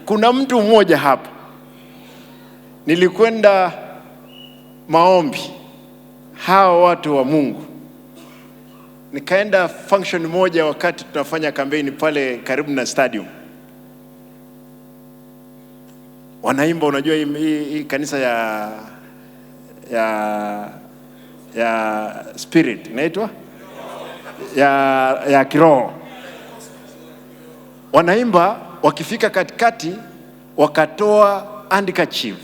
Kuna mtu mmoja hapa, nilikwenda maombi, hawa watu wa Mungu, nikaenda function moja wakati tunafanya kampeni pale karibu na stadium, wanaimba. Unajua hii kanisa ya spirit inaitwa ya kiroho, wanaimba. Wakifika katikati, wakatoa handkerchief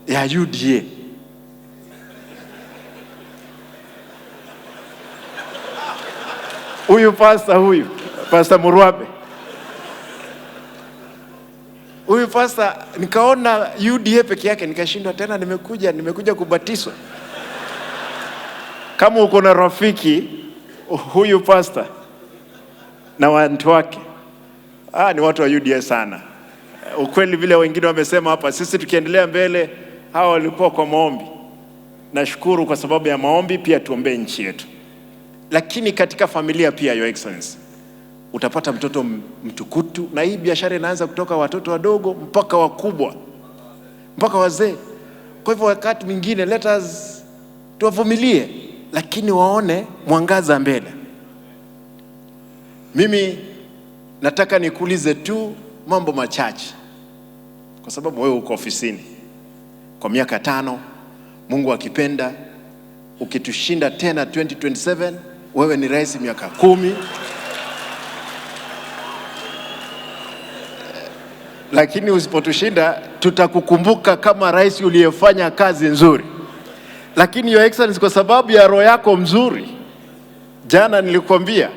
ya UDA. Huyu pasta Murwabe, huyu pasta, nikaona UDA peke yake, nikashindwa tena, nimekuja kubatizwa. Kama uko na rafiki huyu pasta na watu wake, ni watu wa UDA sana. Ukweli vile wengine wamesema hapa, sisi tukiendelea mbele, hawa walikuwa kwa maombi. Nashukuru kwa sababu ya maombi, pia tuombee nchi yetu. Lakini katika familia pia, Your Excellency, utapata mtoto mtukutu, na hii biashara inaanza kutoka watoto wadogo mpaka wakubwa, mpaka wazee. Kwa hivyo wakati mwingine let us tuwavumilie, lakini waone mwangaza mbele. Mimi nataka nikuulize tu mambo machache, kwa sababu wewe uko ofisini kwa miaka 5, Mungu akipenda, ukitushinda tena 2027, wewe ni rais miaka 10. Lakini usipotushinda tutakukumbuka kama rais uliyefanya kazi nzuri. Lakini Your Excellency, kwa sababu ya roho yako mzuri, jana nilikwambia